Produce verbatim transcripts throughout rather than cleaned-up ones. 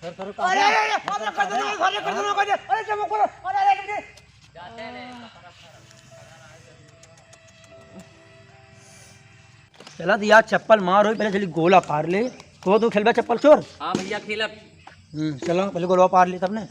अरे, अरे, अरे, अरे, कर दो, अरे, कर दो, कर दो, अरे, चलो, करो, अरे, अरे, अरे, अरे। चला तो यार, चप्पल मार होई, पहले चली गोला पार ले। तो तू खेलबा चप्पल चोर? हाँ भैया, खेलब। हम्म, चलो, पहले गोला पार ले तब ने।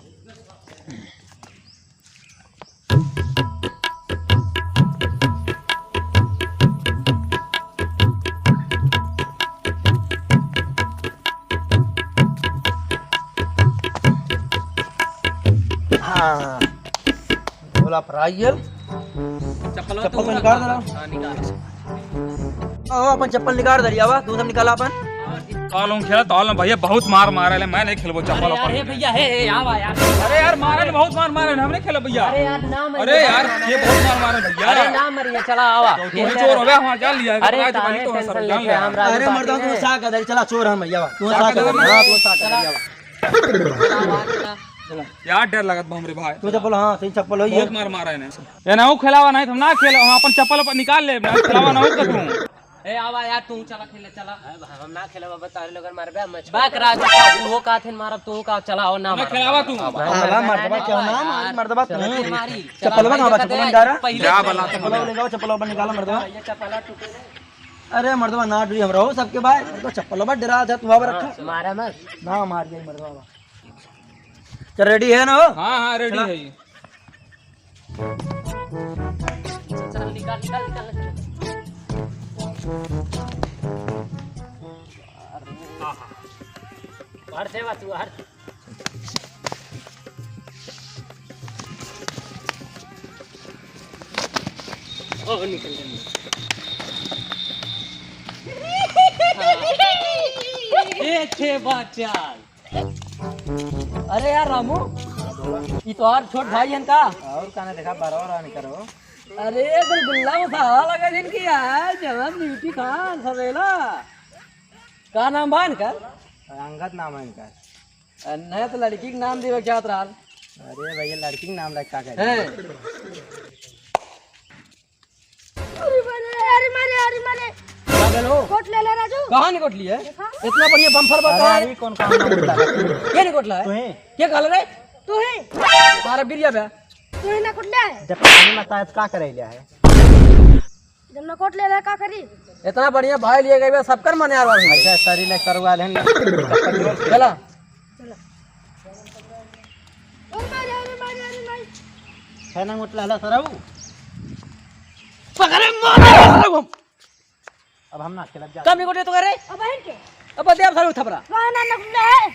हाँ, गोला पर आई गेल। चप्पल चप्पल तो निकाल दे रहा। हाँ, निकाल। ओ, अपन चप्पल निकाल दे रिया बा, तू सब निकाला अपन। काल हम खेला, ताल में भैया बहुत मार मारे ले, मैं नहीं खेलबो चप्पल अरे यार, अपन। हे भैया, हे, हे, आवा यार। अरे यार, मारे ले, बहुत मार मारे ले, हम नहीं खेलब भैया। अरे यार, ना मरिए, अरे यार, ये बहुत मार मारे भैया। अरे ना मरिए, चला आवा। तो तू ही चोर हो गया, हमारा जान लिया है, अरे पकड़ा के काहे पहले तो tension सब जान लेते लिया। हम राजू अरे पार्टी मर्दा, तू में। साथ कर, चला चोर हम भैया, तू साथ कर, हाँ, तू साथ कर भैया। यार, डर लगत बा हमरे भाई। तू चप्पल, हाँ, सही चप्पल होई है। बहुत मार मारा है ना। ए ना, वो खेलावा नहीं, हम ना खेले, हम अपन चप्पल अपन निकाल ले, ना खेलावा ना हो तो तू। ए, आवा यार, तू चला खेले, चला। हम ना खेले बाबा, तारे लोगन मारबे, हम बाक राजू, तू हो का थे मारब, तू का चला, हो ना मैं मारब। खेलावा तू। आवा। हाँ, मर्दबा, क्यों ना मारी, मर्दबा, चला तू। मारी, चप्पल चला, बना, चप्पल बना, डारा। पहले जा, चला। बला, चप्पल ले जाओ, चप्पल बना निकाला, मर्दबा। ये चप्पल टूटे। अरे मर्दवा, ना डरी हमरा हो सबके भाई, तो चप्पल बा डरा था, तू अब रखा। मारा मत। ना मार जाई मर्दवा। चल, ready है ना हो? हाँ, हाँ, ready चला। है ये। चल, निकाल, निकाल, निकाल। हर से बा तू, हर। ओ, निकल गए। ए, थे बाचाल। अरे यार रामू, ई तोहार छोट भाई हन का? और काने देखा, बरवा रहा नहीं करो। अरे गुलगुल्ला मसाला लगा जिनकी यार, जवान ब्यूटी खान सवेला। का नाम बा इनकर? अंगद नाम है इनकर। अ, नहीं तो लड़की के नाम देवे के चाहत रहल। अरे भैया, लड़की के नाम रख का करे? हैं? अरे मारे, अरे मारे, अरे मारे। का भेल हो? कोट ले ले राजू। कहाँ नहीं कोट लिए? देखा। इतना बढ़िया बम्पर बा अरे का है? अरे कौन काम ना होता है? के नहीं कोटला है? तू ही। के कहल रे? तू ही। मारा बिरिया बे। तू ही ना कोटला है। जब पानी में तायत का करे लिया है? जब ना कोट ले रहा, का करी? इतना बढ़िया भाई लिए गए बे, सबकर मन यार वाला। अच्छा, सरी ले करवा लेन। चला। चला। अरे मारे, अरे मारे, अरे मारे। है ना मोटला हला सरऊ। पकड़े मारे सरऊ हम। अब हम ना खेलब जा। कब निकोटे तो करे? अब बहन के। अब दे अब सरऊ थपरा। वहाँ ना नकुला है।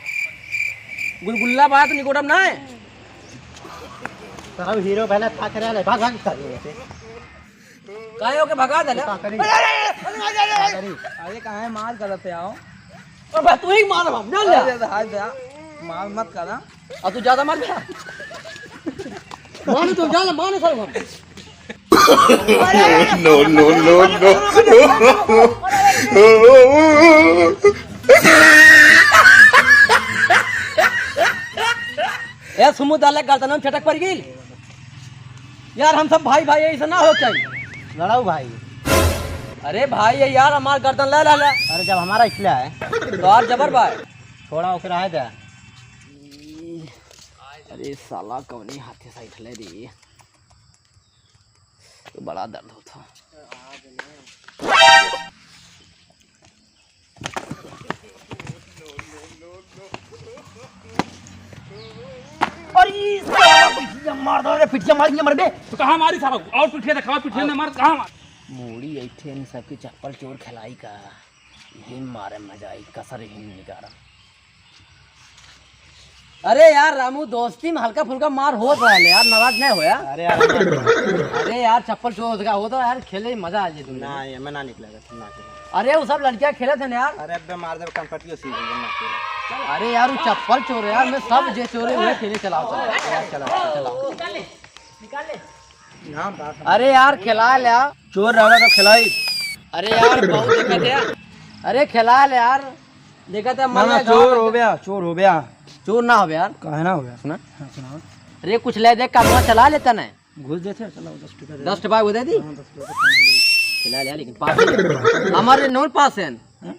गुलगुल्ला बात निकोटम ना है। सरऊ हीरो पहले था करे ले, भाग, भाग, भाग। काहे ओके भगा देला? का करी? अरे, अरे, अरे, अरे, अरे, अरे। का करी? अरे, काहे मार करत है आओ? अबे, तू ही मार हम, जान ले। अरे, हाय दे, मार मत करा। अब तू ज्यादा मार दे। मार तो, जान ले, मार साला हम। No, no, no, no। ए, सुमु दाले गर्दन में चटक पड़ गई। यार, हम सब भाई, भाई, ऐसे ना हो चाहिए। लड़ाऊ भाई। अरे भाई, ये यार, हमार गर्दन ले, ले, ले। अरे, जब हमारा इसलिए है। तो और जबर भाई। छोड़ा, ओके रहे दे। अरे साला, कौनी हाथे से उठले रे। तो बड़ा दर्द होता। अरे साला, पिठिया मार दो रे, पिठिया मार के मर बे। तो कहाँ मारी साला? और पिठिया दिखाओ, पिठिया ने मार, कहाँ मार? मूड़ी ऐठे इन सबके चप्पल चोर खिलाई का। यही मारे मजा आई, कसर यही निकारा। अरे यार रामू, दोस्ती में हल्का फुल्का मार होत रहले यार, नाराज नहीं होया। अरे यार, अरे यार, चप्पल चोर होत का, होत यार, खेले में मजा आ जाए तुम। ना, ये मैं ना निकलेगा, तुम ना खेलो। अरे वो सब लड़कियां खेले थे ना यार। अरे अबे मार दे, कनपटियो सीख गई, ना खेलो। अरे यार, वो चप्पल चोर है यार, मैं सब जे चोर है, वही खेले चलाओ, चलाओ, यार, चलाओ, चलाओ। निकाल ले, निकाल ले। नाम बात है। अरे यार, खिला ले यार। चोर रहा तो खिलाई। अरे यार, बहुत दिक्कत है यार। अरे खिला ले यार। देखा था ना, ना, चोर हो गया, चोर हो गया। चोर ना हो गया यार। काहे ना हो गया? सुना। हाँ, सुनाओ। अरे कुछ ले दे, कमवा चला लेता ना। घुस देते हैं, चलो, दस टका दे दस दो। टका वो दे दी। हाँ, दस टका पाँच दे। चला लिया, लेकिन पास है। हमारे नॉन पास है। हाँ?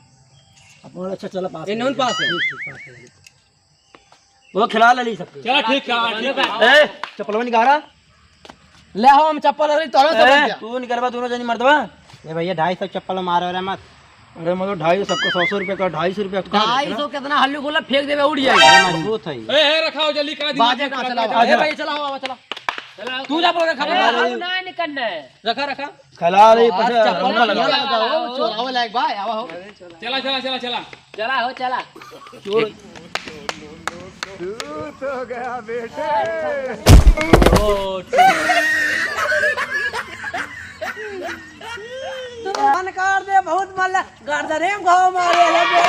अपना अच्छा चला पास ये है। नॉन पास है। ठीक, ठीक, पास है। तो खिला ले ली सबके। चला ठीक है, ठीक है। ए, चप्पलवा निकारा। ले आओ, हम चप्पल अरे तोरो से ए, बन जा। तू निकलबा दोनों जनी मर्दवा। ए भैया, ढाई सौ चप्पल मारो रे मत। अरे मतलब ढाई सौ, सबको सौ सौ रुपया का, ढाई सौ रुपया का ढाई सौ कितना हल्लू गोला फेंक देबे, उड़ जाए। अरे मजबूत है। ए, ए, रखाओ जल्दी, का दिमाग बाजे में ना खराब चलाओ। कर। ए भाई, चलाओ, आवा, चला। तू जा बोल रे, खबर ए, खबर। हम ना निकलना है। रखा, रखा। खिला रही, आज पछे चप्पल रंगा लगा। लगा। चोरावे लायक बा, आवा हो। चला, चला, चला, चला। चला हो, चला। चोर। तू तो गया बेटे। ओ, मन कर दे, बहुत मल्ला गर्दने में घाव मारे है बे।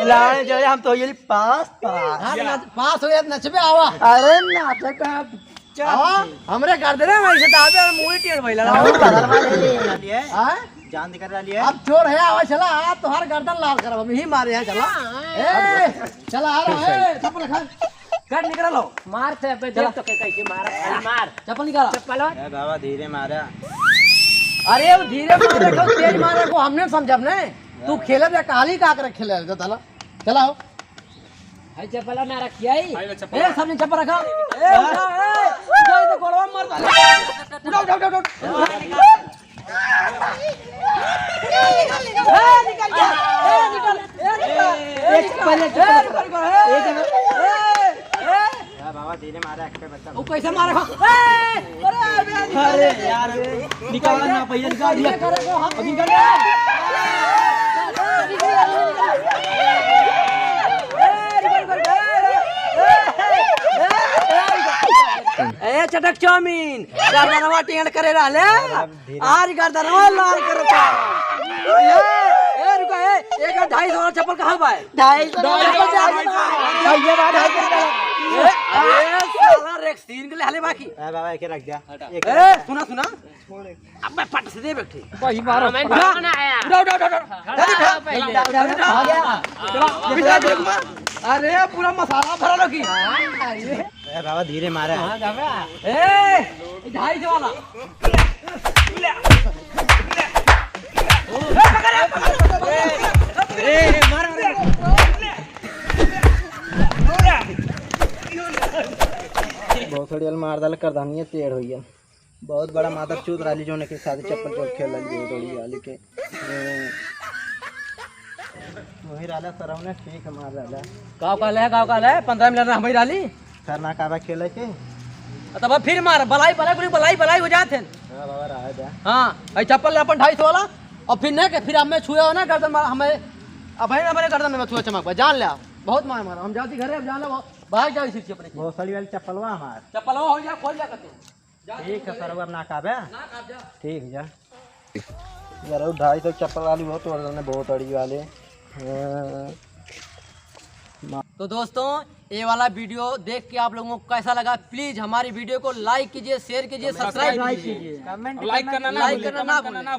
लाने चले हम तो ये पास, पास। हाँ, नाच, पास हो या नचबे आवा। अरे नाचे का आवा, हमरे गर्दने में ऐसे दाबे और मुड़ी टेढ़ भइला। बहुत बदल वाले ले लिए। हाँ? जान दिखा रहा लिए। अब चोर है, आवा चला, आज तोहार गर्दन लाल करब, हम ही मारे हैं, चला। ए, चला, आ रहा है, चप्पल खा। कट निकल लो। मार से अबे चला। देख तो के कैसे मारा, मार। चप्पल निकाला। चप्पल और ए बाबा, धीरे मारा। अरे, वो धीरे मारे को, तेज मारे को, हमने समझब ने। तू खेले दे, काली का करे खेले दे, चला। चला हो। भाई, चप्पल ना रखिए। भाई, चप्पल ए, ना। सबने चप्पल रखा। ए, उठा, ए, उठा, ये तो गोड़वा मार डाले। उठा, उठा, उठा, उठा। ए, निकल जा। ए, निकल। ए, निकल। ए, निकल। ए, निकल। ए, ए। या बाबा, धीरे मारा, एक पे बच्चा। वो कैसे मारा? ए, अरे, अरे, अरे, अरे यार, निकाल ना, भैया, निकाल दिया। अभी निकाल। ए, चटक चाउमीन, गर्दनवा टेढ़ करे रहले, आज गर्दनवा लाल करता। ए, ए, रुका, ए, एक ढाई सौ वाला चप्पल कहाँ बा? ढाई सौ वाला चप्पल कहाँ बा? भैया, ढाई सौ वाला। ए, अरे, साला रेक्सीन के ले हले बाकी। ए, बाबा, एके रख दिया। हटा। एक ए, सुना, सुना। अबे फट से दे बैठे। वही मारो। मैं उठा। उठा, उठा, उठा, उठा। उठा, उठा, उठा। आ गया। चला, बिना देख मा। अरे, पूरा मसाला भरा लगी। ए, बाबा, धीरे मारा। कहाँ जाबे? ए, ढाई सौ वाला। ए, मार, मार। बहुत बढ़िया मार डाल, करदानिया टेढ़ हो गया। बहुत बड़ा मादर चोद रहली, जोने के साथ चप्पल चोर खेल रहली, बहुत बड़ी रहली के। ए, वही रहला सरौने, ठीक हमार रहला। गाँव का ले, गाँव का ले, पन्द्रह मिनट में हमारी रहली। खरना काबा खेले के? तब फिर मार, बलाई, बलाई, पूरी बलाई, बलाई हो जात है। हाँ बाबा, रहा जा। हाँ, आई चप्पल ले अपन ढाई सौ वाला, और फिर नहीं के, फिर हमें छुए हो ना गर्दन में, हमें, अब है ना हमारे गर्दन में छुआ चमक बा, जान ले आप। बहुत मार मारा, हम जाती घरे, अब जान ले, भाग जाओ इसी अपने। भोसड़ी वाली चप्पलवा हमार। चप्पलवा हो जा, खोल जा करते। ठीक है सर, अब ना काबे। ना काब जा। ठीक जा। यार, वो ढाई सौ चप्पल वाली बहुत तोड़ देने, बहुत अड़ी वाले। हाँ। तो दोस्तों, ये वाला वीडियो देख के आप लोगों को कैसा लगा, प्लीज हमारी वीडियो को लाइक कीजिए, शेयर कीजिए, सब्सक्राइब कीजिए। कमेंट, लाइक करना ना लाइक भूलिए, करना ना कमेंट करना भूलिए। ना